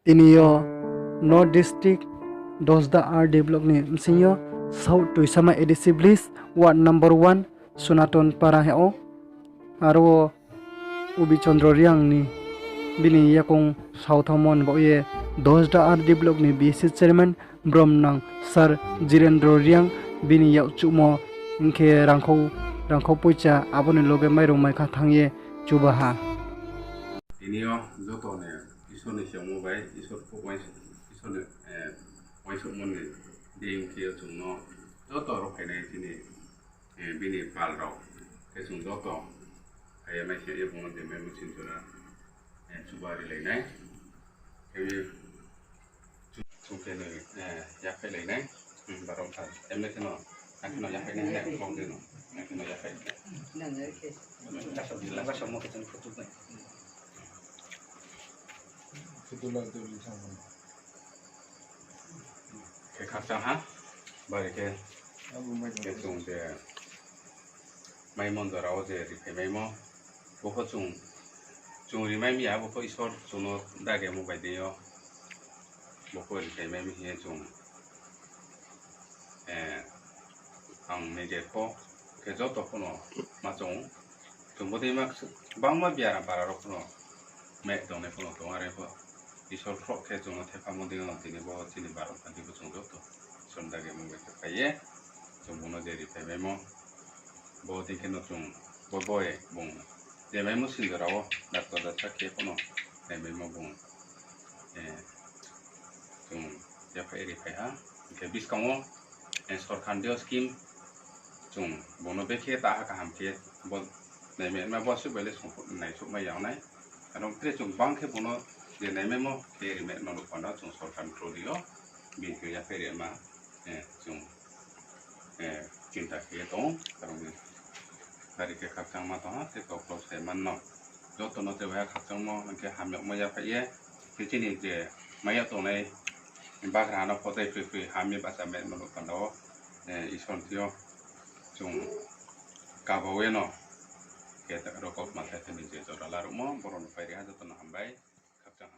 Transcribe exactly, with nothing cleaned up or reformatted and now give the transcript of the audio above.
Tini yo North District Dosda R D block ni bsing yo South Toisama A D C village ward number one Sonaton Para he ou. Aro wo Ubi Chandra Reang ni bini yakoung saothaomo ni baoh ye Dosda R D block ni B C chairman bromnang Sir Jirendra Reang bini yakchuhmo hing khe rangkhau, rangkhau poicha abo ni loge mairung maikha thanng ye chuba ha. Tini yo joto ni Isor ni siyamo bai, Isor phuh uains-, Isor ni, eh, uaingsouhmo ni deing khe yo chung no joto ro phainai chini, eh, bini pal rao. Khe chung joto phai ye mai se ye bung no je mai muching jora, eh, chuba rilai nai. Khe chung khe no, eh, yaphaihlai nai. Hmm, barok kha. Emne kheno, ang kheno yaphai nai, kau de no. Ang kheno yaphai nai. Nang ya khe. Kasam, kasam mo khe chung photo bai. Khe khakchang ha, bari khe, khe chung je maimo jora wo je riphai maimo, bo pho chung, chung rimai mi ya, bo pho Isor chung no dagemo bai deing yo, bo pho riphai mai mi hing ye chung, eh, ang nije pho, khe joto pho no ma chung, chung bodei ma gbangma biaram para rao pho no, meh tongnai pho no tong, are pho Isor khroh khe chung no thephamo deing yo, tini bo chini barok phanti bo chung joto Isor ni dagemo bai khe phai ye, chung bung no je riphai maimo, bo dei khe no chung, bo boi bung je maimo sinjora wo doctor daksa khe pho no naimaimo bung, eh, chung yaphai riphai ha. Hing khe buskang wo, eh, sorkar ni scheme chung bung no bekhe ta ha kaham khe bo naimaima bo suh bai le songphuh naisouhmai ya nai. Aro tre chung bang khe bung no je naimaimo khe rimaimo no panda chung sorkar ni through di yo bini khe yaphai rima, eh, chung, eh, chinta khe ye tong, karon ni bari khe khakchangma tong ha, tei kau kau sai man no. Joto no tei waiha khakchangmo hing khe hamyagmo yaphai ye, tei chini je mai ya tongnai bagra no photai phi phi ham ye bahcha maimo no panda wo, eh, Isor ni thing yo chung kaba ye no khe rokok ma thai thai ni je jora laruhmo, boro no pai ri ha, joto no hambai, khakchang ha.